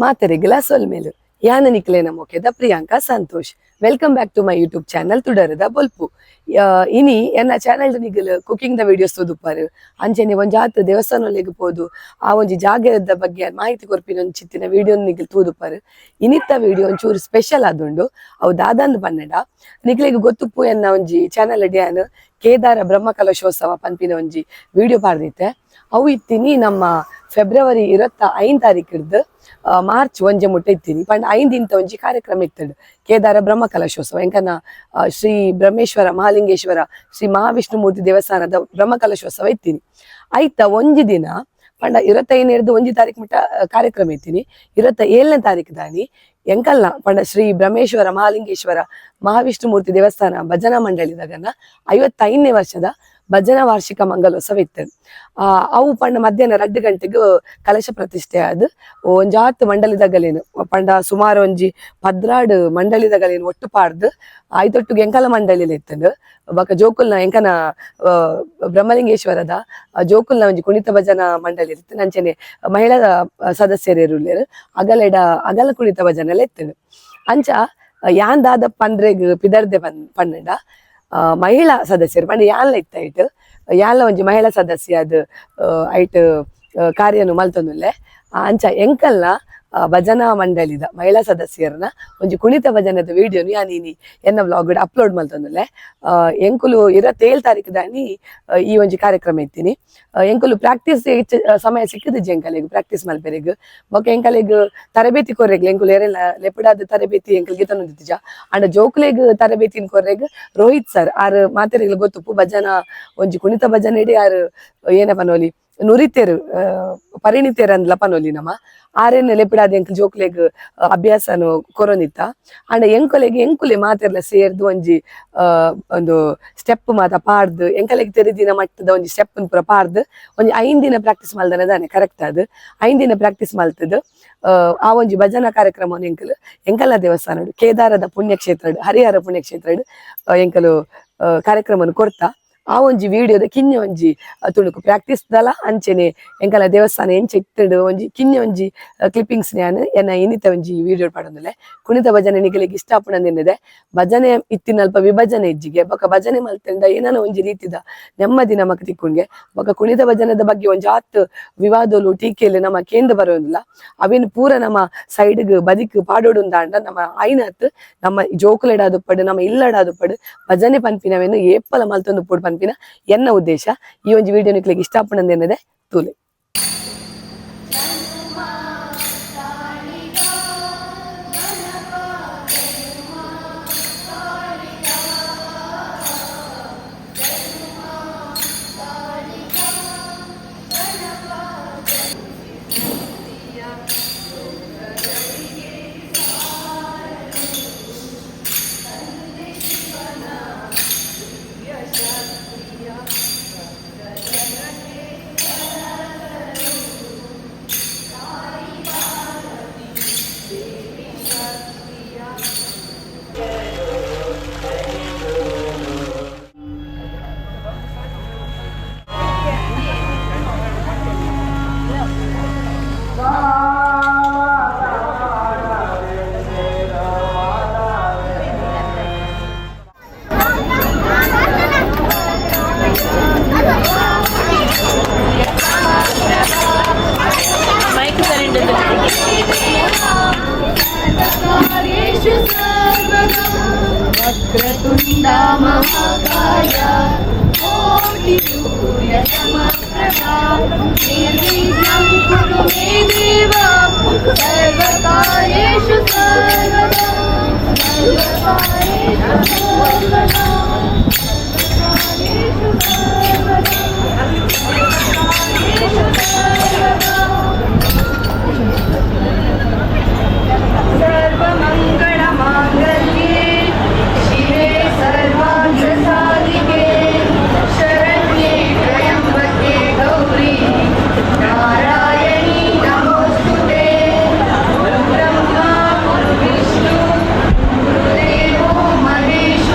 ಮಾತೆರೆಗ್ಲ ಸೊಲ್ಮೆಲು ಯಾನ ನಿಕ್ಲೆನ ಮೊಕೆದ Priyanka Santosh. Welcome back to my YouTube channel ತುಡರದ ಬೊಲ್ಪು. ಇನಿ ಎನ್ನ ಚಾನೆಲ್ ನಿಗಲ್ cooking the videos ತೂದುಪ್ಪಾರು. ಅಂಚೆನೆ ಒಂಜಾತ್ ದೇವಸ್ಥಾನೊಲೆಗ್ ಪೋದು ಆ ಒಂಜಿ ಜಾಗದ ಬಗ್ಗೆ ಮಾಹಿತಿ ಕೊರ್ಪಿನ ಒಂಚಿತ್ತಿನ ವಿಡಿಯೋ ನಿಗಲ್ ತೂದುಪ್ಪಾರು. ಇನಿತ್ತ ವಿಡಿಯೋ ಒಂಚೂರು ಸ್ಪೆಷಲ್ ಆದುಂಡು. ಅವು ದಾದಂದ್ ಪನ್ನಡ, ನಿಕ್ಲೆಗ್ ಗೊತ್ತುಪ್ಪು, ಎನ್ನ ಒಂಜಿ ಚಾನೆಲ್ ಡ್ಯಾನ್ ಕೇದಾರ ಬ್ರಹ್ಮಕಲಶೋತ್ಸವ ಪನ್ಪಿನ ಒಂಜಿ ವಿಡಿಯೋ ಪಾಡ್ದಿತ್ತೆ. ಅವು ಇತ್ತೀನಿ ನಮ್ಮ ಫೆಬ್ರವರಿ 25 ತಾರೀಕಿಡ್ದು ಮಾರ್ಚ್ 1 ಮುಟ್ಟ ಇತ್ತೀನಿ. ಪಂಡ 5 ದಿನದ ಒಂಜಿ ಕಾರ್ಯಕ್ರಮ ಇತ್ತಂಡು ಕೇದಾರ ಬ್ರಹ್ಮಕಲಶೋತ್ಸವ. ಎಂಕನ ಶ್ರೀ ಬ್ರಹ್ಮೇಶ್ವರ ಮಹಾಲಿಂಗೇಶ್ವರ ಶ್ರೀ ಮಹಾವಿಷ್ಣುಮೂರ್ತಿ ದೇವಸ್ಥಾನದ ಬ್ರಹ್ಮಕಲಶೋತ್ಸವ ಇತ್ತೀನಿ. ಆಯ್ತ, ಒಂಜಿ ದಿನ ಪಂಡ 25ನೇರ್ದು 1 ತಾರೀಕು ಮುಟ್ಟ ಕಾರ್ಯಕ್ರಮ ಇತ್ತೀನಿ. 27ನೇ ತಾರೀಕು ದಾನಿ ಎಂಕಲ್ನ ಪಂಡ ಶ್ರೀ ಬ್ರಹ್ಮೇಶ್ವರ ಮಹಾಲಿಂಗೇಶ್ವರ ಮಹಾವಿಷ್ಣುಮೂರ್ತಿ ದೇವಸ್ಥಾನ ಭಜನಾ ಮಂಡಳಿದಾಗನ 55ನೇ ವರ್ಷದ ಭಜನಾ ವಾರ್ಷಿಕ ಮಂಗಲೋತ್ಸವ ಇತ್ತು. ಅವು ಪಂಡ ಮಧ್ಯಾಹ್ನ 2 ಗಂಟೆಗೆ ಕಲಶ ಪ್ರತಿಷ್ಠೆ ಆದ್ ಒಂಜಾತ್ ಮಂಡಳಿದಗಲೇನು ಪಂಡ ಸುಮಾರು ಒಂಜಿ 12 ಮಂಡಳಿದಗಲೇನು ಒಟ್ಟು ಪಾಡ್ದು ಆಯ್ತೊಟ್ಟಿಗೆ ಎಂಕಲ ಮಂಡಳಿಲ ಇತ್ತಂಡು. ಬೊಕ ಜೋಕುಲ್ನ ಎಂಕನ ಬ್ರಹ್ಮಲಿಂಗೇಶ್ವರದ ಜೋಕುಲ್ನ ಒಂಜಿ ಕುಣಿತ ಭಜನಾ ಮಂಡಳಿ ಇತ್ತು. ಅಂಚನೆ ಮಹಿಳಾ ಸದಸ್ಯರು ಇರುಲ್ಲೆರ್, ಅಗಲೆಡ ಅಗಲ ಕುಣಿತ ಭಜನೆಲ ಇತ್ತಂಡು. ಅಂಚ ಯಾನ್ ದಾದಪ್ಪ ಅಂದ್ರೆಗ್ ಪಿದರ್ದೆ ಪನ್ ಪನ್ನಡ, ಮಹಿಳಾ ಸದಸ್ಯರು ಪಂಡ ಯಾನ್ಲ ಇತ್ತ ಐಟ್, ಯಾನ್ಲ ಒಂಜಿ ಮಹಿಳಾ ಸದಸ್ಯ ಅದು ಐಟ್ ಕಾರ್ಯನು ಮಲ್ತೊಂದುಲ್ಲೆ. ಅಂಚ ಎಂಕಲ್ನ ಭಜನಾ ಮಂಡಳಿದ ಮಹಿಳಾ ಸದಸ್ಯರನ ಒಂಜಿ ಕುಣಿತ ಭಜನದ ವಿಡಿಯೋನು ಯಾನ್ ಇನಿ ಎನ್ನ ವ್ಲಾಗ್ ಅಪ್ಲೋಡ್ ಮಲ್ತೊಂದುಲ್ಲೆ. ಎಂಕುಲು 27 ತಾರೀಕು ದಾನಿ ಈ ಒಂಜಿ ಕಾರ್ಯಕ್ರಮ ಇತ್ತೀನಿ. ಎಂಕುಲು ಪ್ರಾಕ್ಟೀಸ್ ಸಮಯ ಸಿಕ್ಕದಿಜ್ಜಿ ಎಂಕಲೆಗ್ ಪ್ರಾಕ್ಟೀಸ್ ಮಲ್ಪೆರೆಗ್. ಬೊಕ ಎಂಕಲೆಗ್ ತರಬೇತಿ ಕೊರ್ರೆಗ್ ಎಂಕುಲು ಎರೆಲ್ಲ ಲೆಪುಡಾದ್ ತರಬೇತಿ ಎಂಕಲ್ ಗಿತೊಂದಿತ್ತಿಜ. ಅಂಡ ಜೋಕುಲೆಗ್ ತರಬೇತಿನ್ ಕೊರ್ರೆಗ್ ರೋಹಿತ್ ಸರ್ ಆರ್ ಮಾತೆರೆಗ್ಲ ಗೊತ್ತುಪ್ಪು. ಭಜನಾ ಒಂಜಿ ಕುಣಿತ ಭಜನೆ ಇಡಿ ಆರ್ ಏನ ಪನೋಲಿ ನುರಿತೆರು, ಪರಿಣಿತೆರ್ ಅಂದ್ಲ ಪನೋಲಿ ನಮ. ಆರೇನು ಲೆಪಿಡಾದ ಎಂಕಲ್ ಜೋಕ್ಲೆಗ್ ಅಭ್ಯಾಸನು ಕೊರೊಂದಿತ್ತ. ಅಂಡ ಎಂಕುಲೆಗ್ ಎಂಕುಲೆ ಮಾತೆರ್ಲ ಸೇರ್ದು ಒಂಜಿ ಒಂದು ಸ್ಟೆಪ್ ಮಾತ ಪಾಡ್ದು, ಎಂಕಲೆಗ್ ತೆರಿದಿನ ಮಟ್ಟದ ಒಂಜಿ ಸ್ಟೆಪ್ ಪೂರ ಪಾಡ್ದು ಒಂಜಿ 5 ದಿನ ಪ್ರಾಕ್ಟೀಸ್ ಮಲ್ದನ ದಾನೆ, ಕರೆಕ್ಟ್ ಅದು 5 ದಿನ ಪ್ರಾಕ್ಟೀಸ್ ಮಲ್ತದು ಆ ಒಂಜಿ ಭಜನಾ ಕಾರ್ಯಕ್ರಮವನ್ನು ಎಂಕಲು ಎಂಕಲ್ನ ದೇವಸ್ಥಾನ ಕೇದಾರದ ಪುಣ್ಯಕ್ಷೇತ್ರ, ಹರಿಹರ ಪುಣ್ಯಕ್ಷೇತ್ರ ಎಂಕಲು ಕಾರ್ಯಕ್ರಮವನ್ನು ಕೊರ್ತಾ. ಆ ಒಂಜಿ ವಿಡಿಯೋದ ಕಿನ್ಯ ಒಂಜಿ ತುಣುಕು ಪ್ರಾಕ್ಟೀಸ್ ದಲ ಅಂಚೆನೆ ಎಂಕಲ ದೇವಸ್ಥಾನ ಎಂಚ ಇತ್ತುಡು ಒಂಜಿ ಕಿನ್ಯ ಒಂಜಿ ಕ್ಲಿಪ್ಪಿಂಗ್ಸ್ ಯಾನ್ ಎನ್ನ ಇನ್ನಿತ ಒಂಜಿ ವಿಡಿಯೋ ಪಾಡೊಂದುಲ್ಲೆ. ಕುಣಿತ ಭಜನೆ ನಿಗಲಿಗೆ ಇಷ್ಟ ಆಪುನಂದೆನ್ನಿದೆ. ಭಜನೆ ಇತ್ತಿನಲ್ಪ ವಿಭಜನೆ ಇಜ್ಜಿಗೆ. ಬೊಕ ಭಜನೆ ಮಲ್ತಂಡ ಏನಾನ ಒಂಜಿ ರೀತಿದ ನೆಮ್ಮದಿ ನಮಕ್ ತಿಕ್ಕುಂಗೆ. ಬೊಕ ಕುಣಿತ ಭಜನೆದ ಬಗ್ಗೆ ಒಂಜಿ ಆತ್ ವಿವಾದಲು ಟೀಕೆಲು ನಮ್ಮ ಕೇಂದ್ರ ಬರೋದಿಲ್ಲ. ಅವೇನು ಪೂರ ನಮ್ಮ ಸೈಡ್ಗ್ ಬದಿಕ್ ಪಾಡೋಡುಂದಾಂಡ ನಮ್ಮ ಐನತ್ ನಮ್ಮ ಜೋಕುಲೆಡಾದುಪ್ಪಡು, ನಮ್ಮ ಇಲ್ಲಡಾದುಪ್ಪಡು ಭಜನೆ ಪನ್ಪಿನವೇನು ಏಪಲ ಮಲ್ತೊಂದು ಪೋಡು ಪನ್ಪಿನ ಎನ್ನ ಉದ್ದೇಶ. ಈ ಒಂಜಿ ವಿಡಿಯೋ ನಿಕ್ಲೆಗ್ ಇಷ್ಟ ಆಪುನಂದೆನ್ನದೆ ತೂಲೆ. ಮೈಕ್ ಸರಿ. वक्रतुण्डा महाकाय कोटिसूर्यसमप्रभा, निर्विघ्नं कुरु मे देव सर्वकार्येषु सर्वदा, सर्वकार्येषु सर्वदा, सर्वकार्येषु सर्वदा, सर्वकार्येषु सर्वदा। सर्वमङ्गलमाङ्गल्ये शिवे सर्वार्थसाधिके, शरण्ये त्र्यम्बके गौरी नारायणी नमोऽस्तु ते। गुरुब्रह्मा गुरुविष्णु गुरुदेवो महेश्वरः।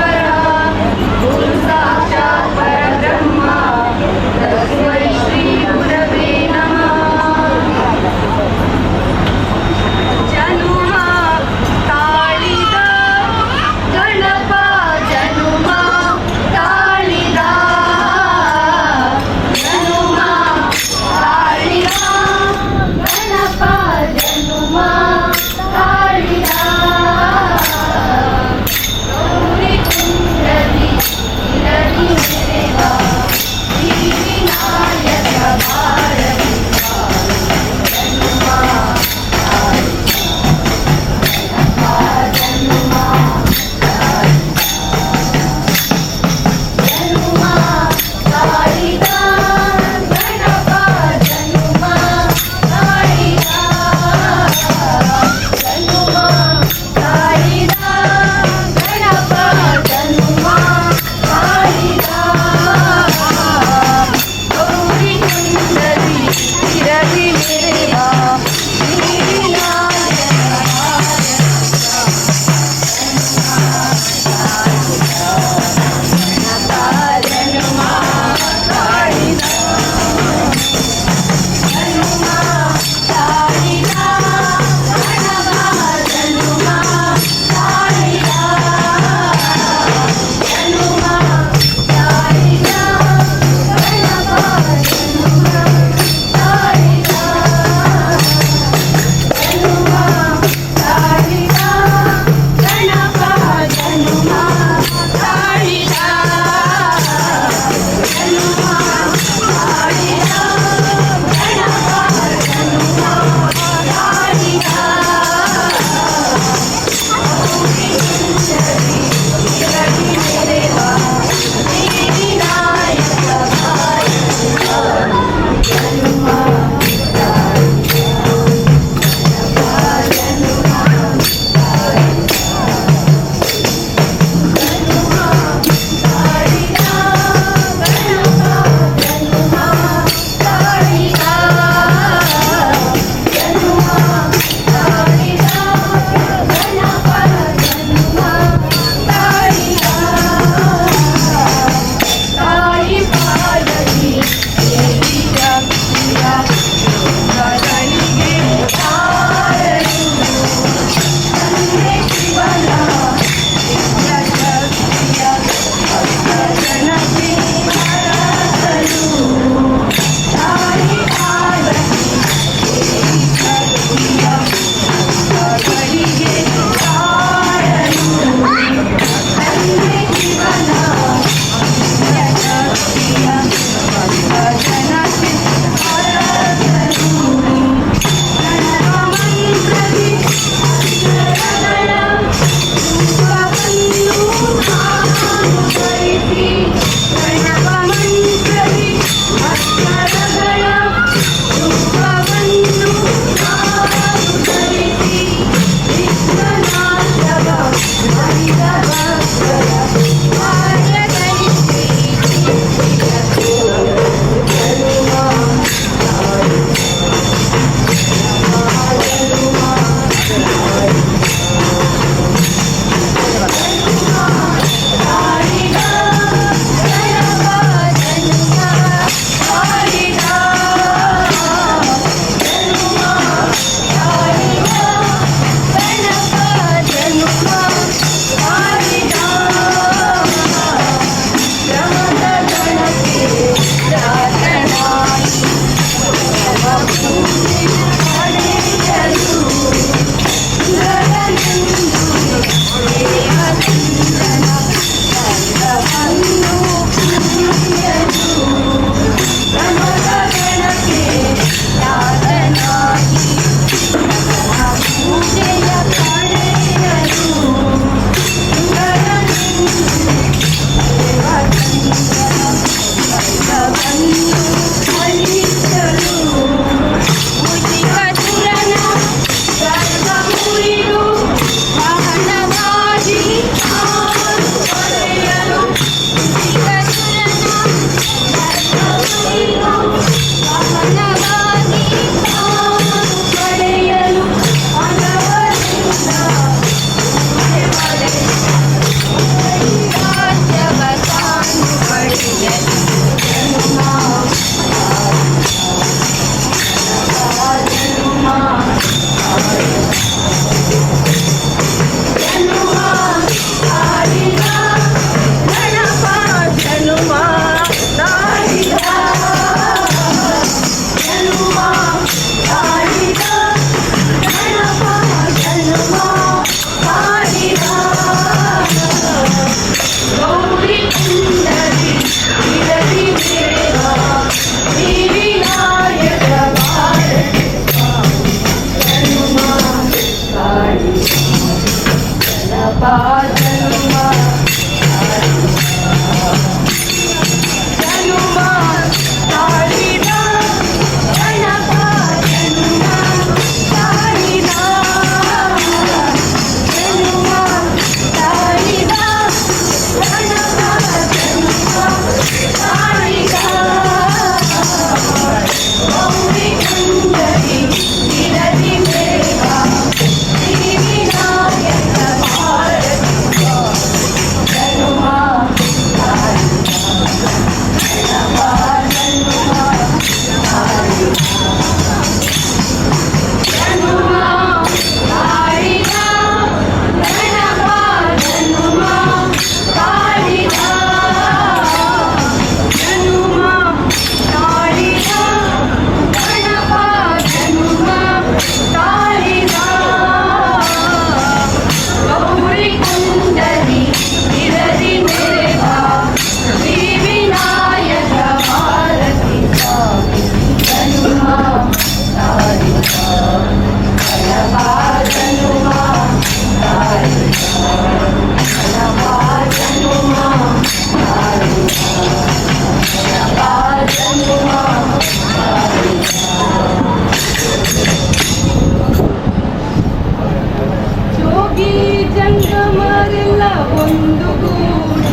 ಜೋಗಿ ಜಂಗಮರೆಲ್ಲ ಒಂದುಗೂಡಿ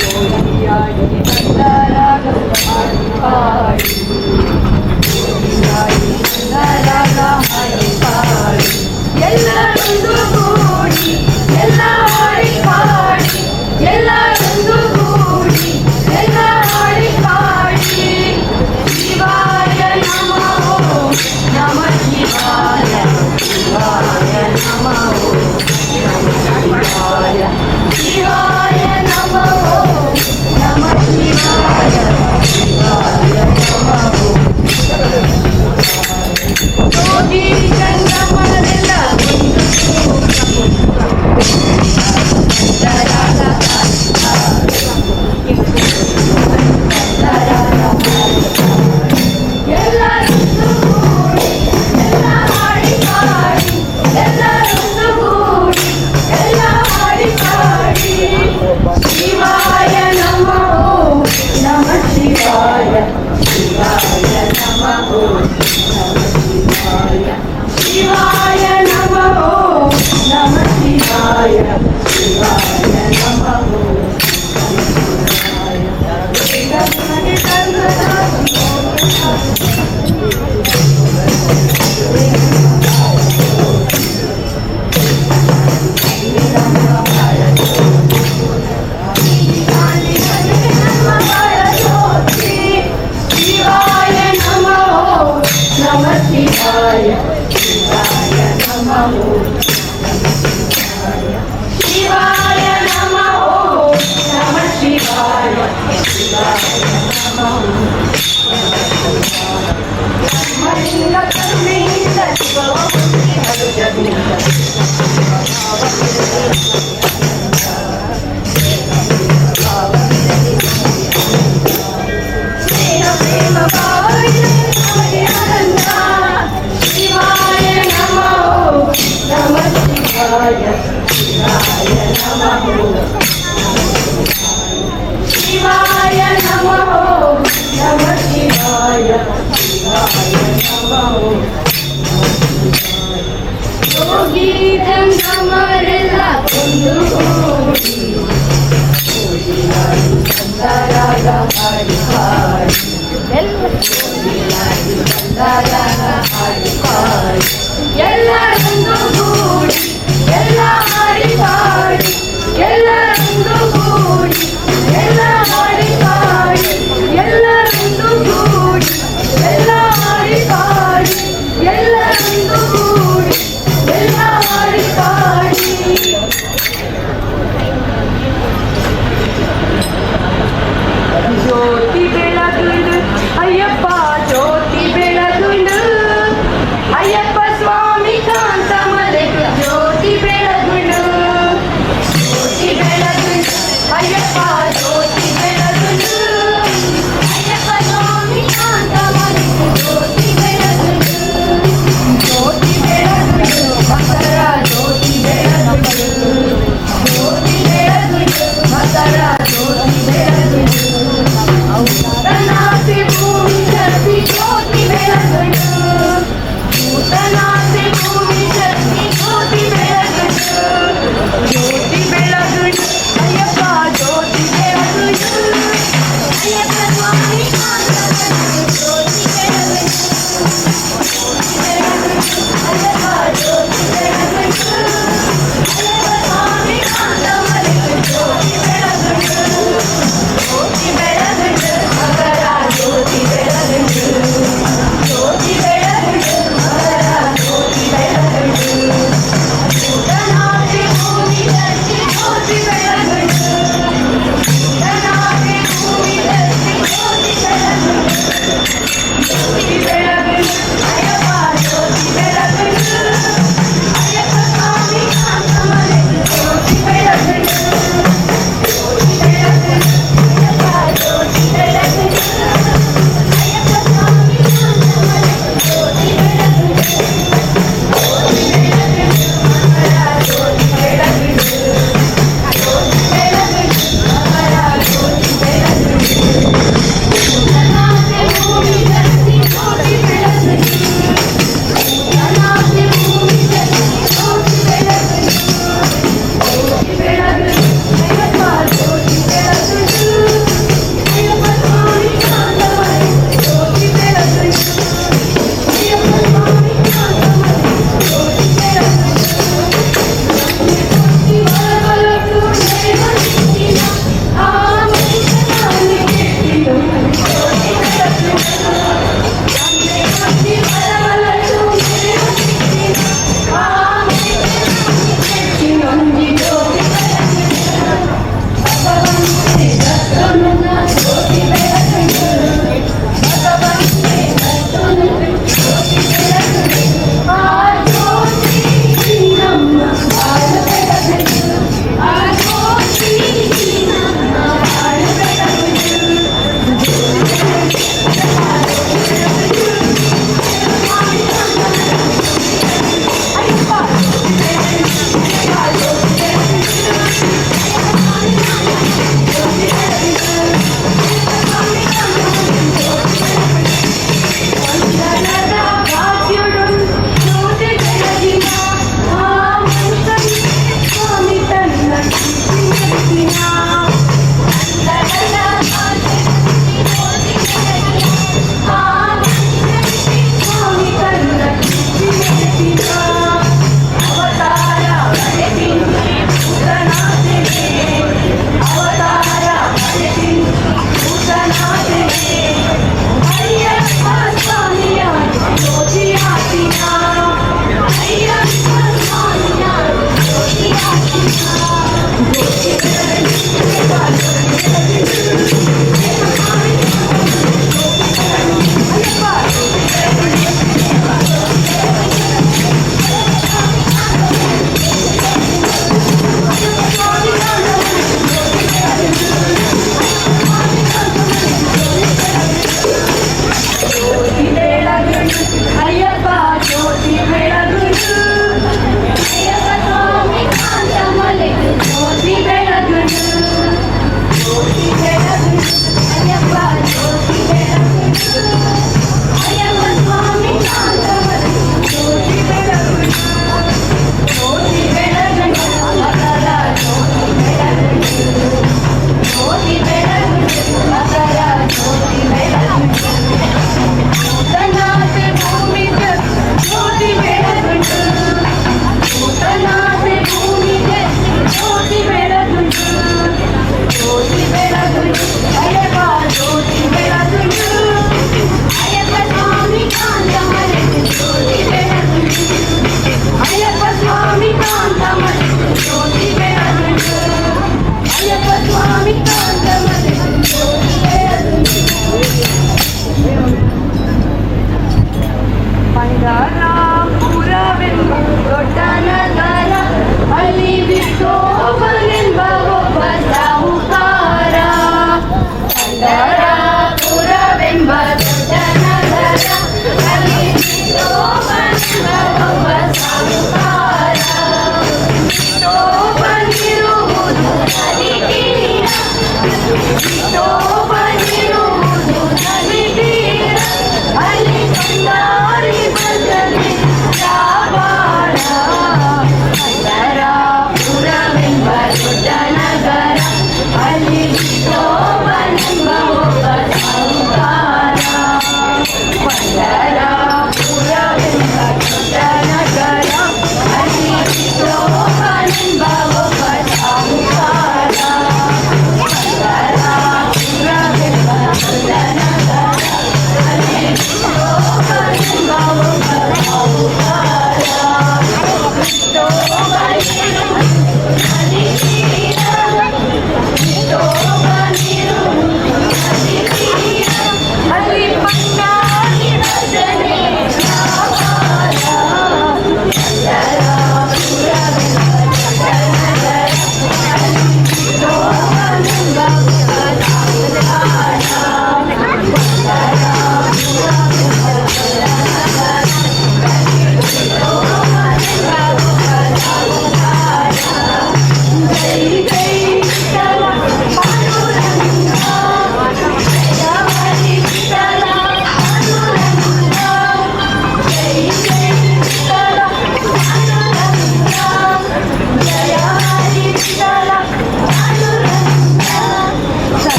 ಕೋಡಿಯಾಡಿ ಬಂದರಾಗ ಹಾಡಿ ಪಾಡಿ, ಕೋಡಿಯಾಡಿ ಬಂದರಾಗ ಹಾಡಿ ಪಾಡಿ, ಎಲ್ಲರೊಂದು ಗೂಡಿ ಎಲ್ಲ ಹಾಡಿ ಪಾಡಿ, ಎಲ್ಲರೊಂದು ಗೂಡಿ ಎಲ್ಲ ಹಾಡಿ ಪಾಡಿ. ಶಿವಾಯ ನಮಃ ನಮ ಶಿವಾಯ, ಶಿವಾಯ ನಮಃ ನಮ ಶಿವಾಯ, ಶಿವಾಯ ನಮಃ ನಮ ಶಿವಾಯ. ಶಿವಾಯ ನಮಃ. ಶಿವಾಯ ನಮಃ ನಮಃ ಶಿವಾಯ ಶಿವಾಯ ನಮಃ ಶಿವಾಯ ನಮಃ ನಮಃ ಶಿವಾಯ ಶಿವಾಯ ನಮಃ. ಬ್ರಹ್ಮಲಿಂಗ ಕರುಣೆಯಿಂದ ಶಿವವ ಹರುಷದಿಂದ. ಸ್ನೇಹ ಪ್ರೇಮ ಭಾವವಿದೆ ನಮಗೆ ಆನಂದ. ಶಿವಾಯ ನಮಃ ನಮಃ ಶಿವಾಯ ಶಿವಾಯ ನಮಃ ಶಿವಾಯ ನಮಃ ನಮಃ ಶಿವಾಯ ಶಿವಾಯ ನಮಃ. ಯೋಗಿ ಜಂಗಮರೆಲ್ಲ ಒಂದು ಕೂಡಿ ಚಂದರಾಗ ಹಾಡಿ ಹಾಡಿ ಎಲ್ಲ ಚಂದರಾಗ ಹಾಡಿ ಹಾಡಿ ಎಲ್ಲರೊಂದು ಗೂಡಿ ಎಲ್ಲ ಹಾಡಿ ಪಾಡಿ ಎಲ್ಲರೊಂದು.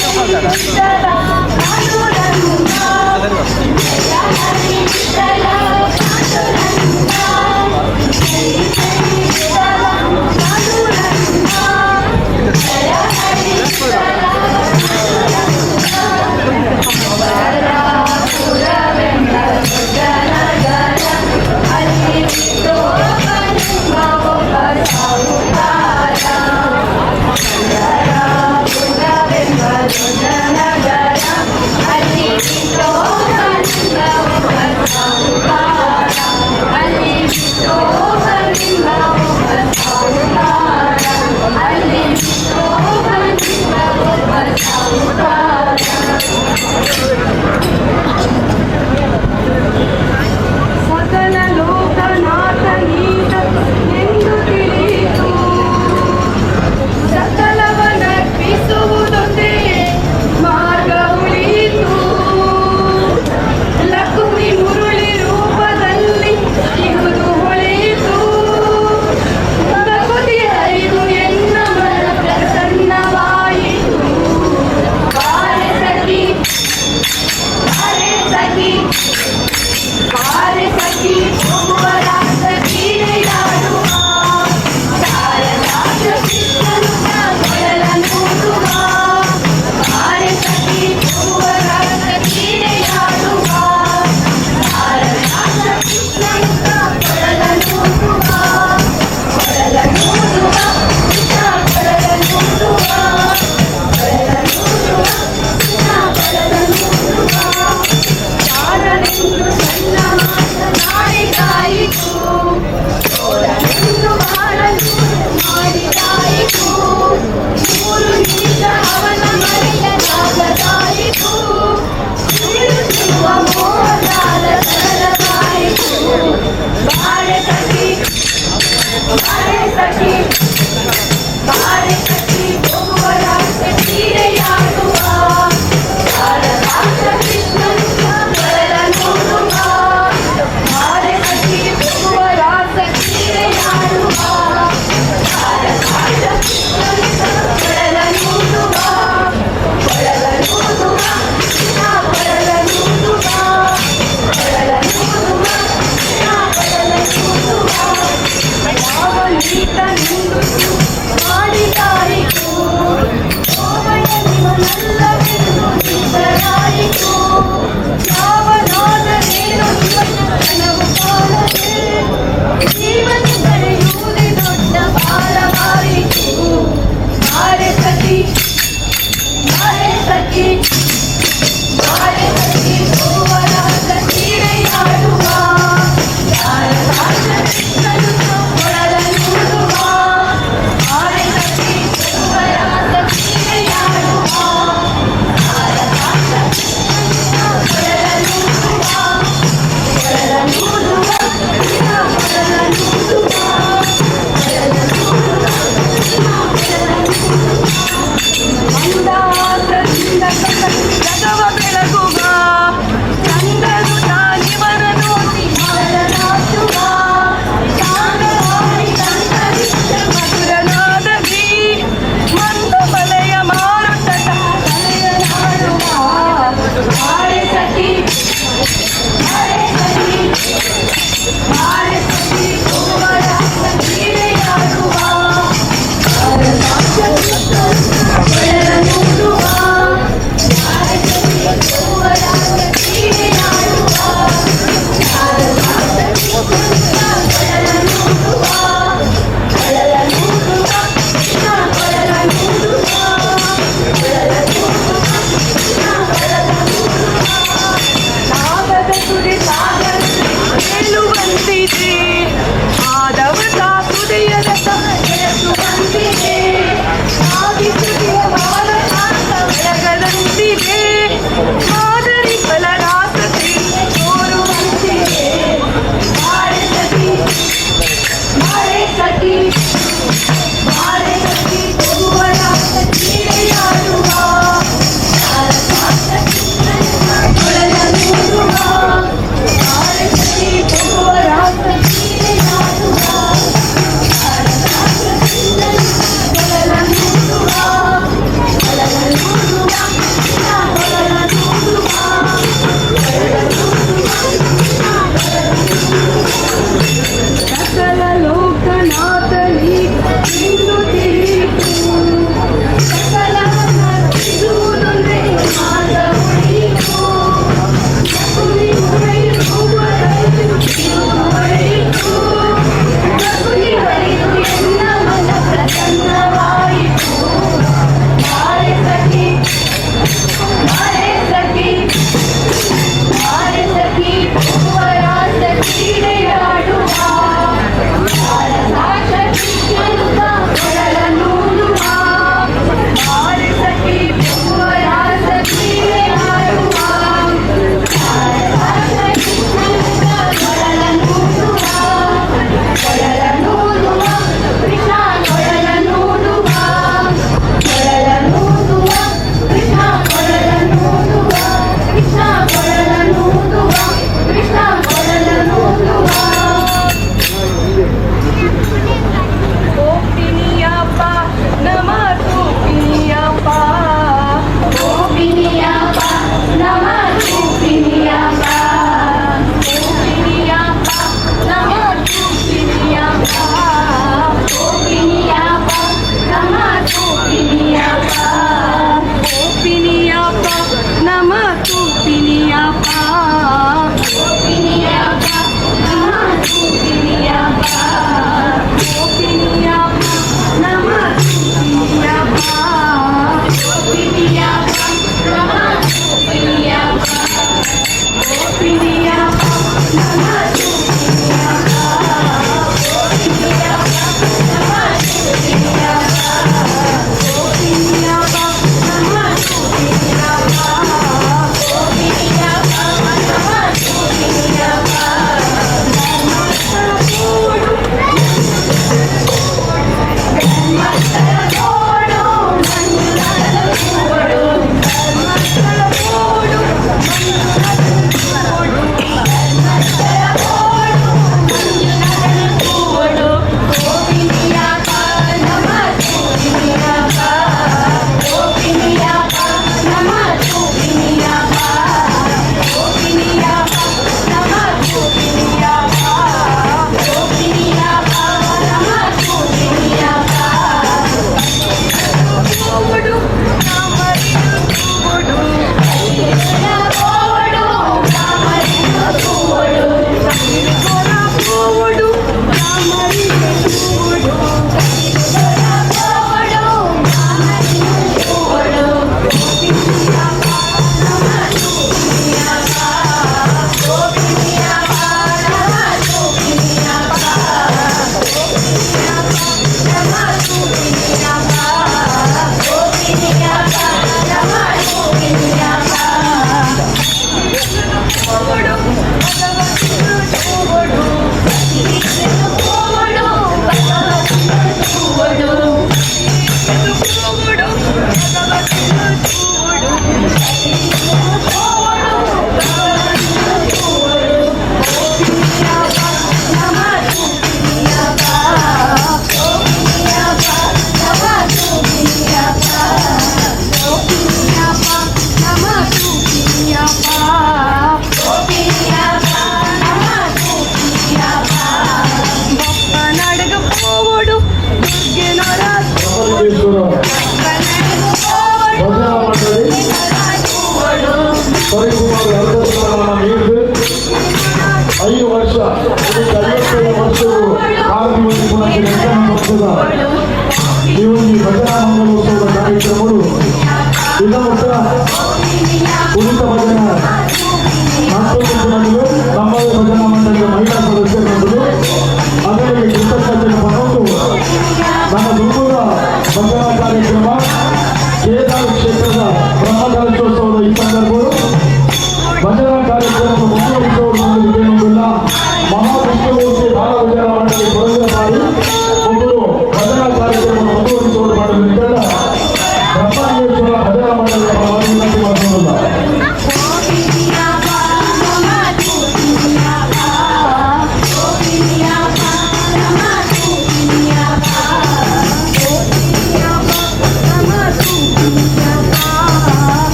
ಸಾಹುಕಾರ.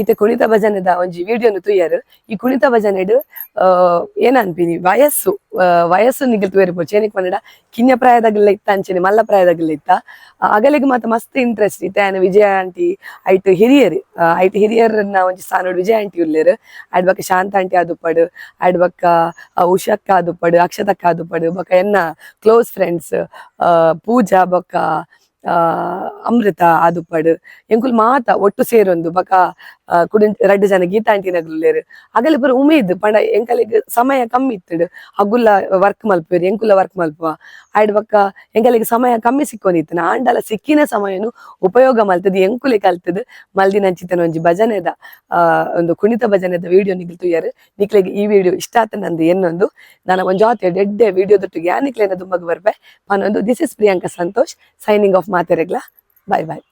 ಇತ್ತೆ ಕುಣಿತ ಭಜನೆದ ಒಂಜಿ ವಿಡಿಯೋನು ತೂಯರ್. ಈ ಕುಣಿತ ಭಜನೆಡ್ ಏನನ್ಪಿನಿ ವಯಸ್ಸು ವಯಸ್ಸು ನಿಗಲ್ ತೂಯರ್ ಪೋಚೆ. ಏನಕ್ಕೆ ಪಂಡ ಕಿನ್ಯ ಪ್ರಾಯದಾಗಲ್ಲ ಇತ್ತ, ಅಂಚನೆ ಮಲ್ಲ ಪ್ರಾಯದಾಗಲ್ಲ ಇತ್ತ. ಅಗಲಿಗೆ ಮಾತ ಮಸ್ತ್ ಇಂಟ್ರೆಸ್ಟ್ ಇತ್ತೆ. ಆಯ್ನ ವಿಜಯ ಆಂಟಿ ಐಟ್ ಹಿರಿಯರ್, ಐಟ್ ಹಿರಿಯರ್ನ ಒಂಜಿ ಸ್ಥಾನಡ್ ವಿಜಯ ಆಂಟಿ ಉಲ್ಲೇರ್. ಆಯ್ಡ್ ಬೊಕ್ಕ ಶಾಂತ ಆಂಟಿ ಆದುಪ್ಪಡು, ಆಯ್ಡ್ ಬೊಕ್ಕ ಉಷಕ್ಕ ಆದುಪ್ಪಡು, ಅಕ್ಷತಕ್ಕ ಆದುಪ್ಪಡು, ಬೊಕ್ಕ ಎನ್ನ ಕ್ಲೋಸ್ ಫ್ರೆಂಡ್ಸ್ ಪೂಜಾ ಬೊಕ್ಕ ಅಮೃತ ಆದುಪ್ಪಡು. ಎಂಕುಲು ಮಾತ ಒಟ್ಟು ಸೇರೊಂದು ಬೊಕ ಕುಡಿನ್ ರಡ್ಡ್ ಜನ ಗೀತಾ ಆಂಟಿನಗುಲ್ಲೇರ್. ಅಗಲಿ ಪೂರ ಉಮೇದ್ ಪಂಡ ಎಂಕಲೆಗ್ ಸಮಯ ಕಮ್ಮಿ ಇತ್ತುಡು. ಅಗುಲ್ಲ ವರ್ಕ್ ಮಲ್ಪುವೆರ್, ಎಂಕುಲ ವರ್ಕ್ ಮಲ್ಪುವ. ಆಯ್ಡ್ ಬೊಕ್ಕ ಎಂಕಲೆಗ್ ಸಮಯ ಕಮ್ಮಿ ಸಿಕ್ಕೊಂದಿತ್ತು. ಆಂಡಲ ಸಿಕ್ಕಿನ ಸಮಯನು ಉಪಯೋಗ ಮಲ್ತದ್ ಎಂಕುಲೆ ಕಲ್ತದ್ ಮಲ್ದಿನಂಚಿತನ ಒಂಜಿ ಭಜನೆದ ಒಂದು ಕುಣಿತ ಭಜನೆದ ವಿಡಿಯೋ ನಿಕುಲು ತೂಯರ್. ನಿಕ್ಲೆಗ್ ಈ ವಿಡಿಯೋ ಇಷ್ಟ ಆತ ನಂದು ಎನ್ನೊಂದು ನಾನು ಒಂಜಾತೆ ಎಡ್ಡೆ ವಿಡಿಯೋ ದೊಟ್ಟಿಗೆ ಯಾನ್ ನಿಕ್ಲೆನ ದುಂಬಗ್ ಬರ್ಪೆ ಪನೊಂದು, this is Priyanka Santosh signing off. ಮಾತೆರೆಗ್ಲ bye bye.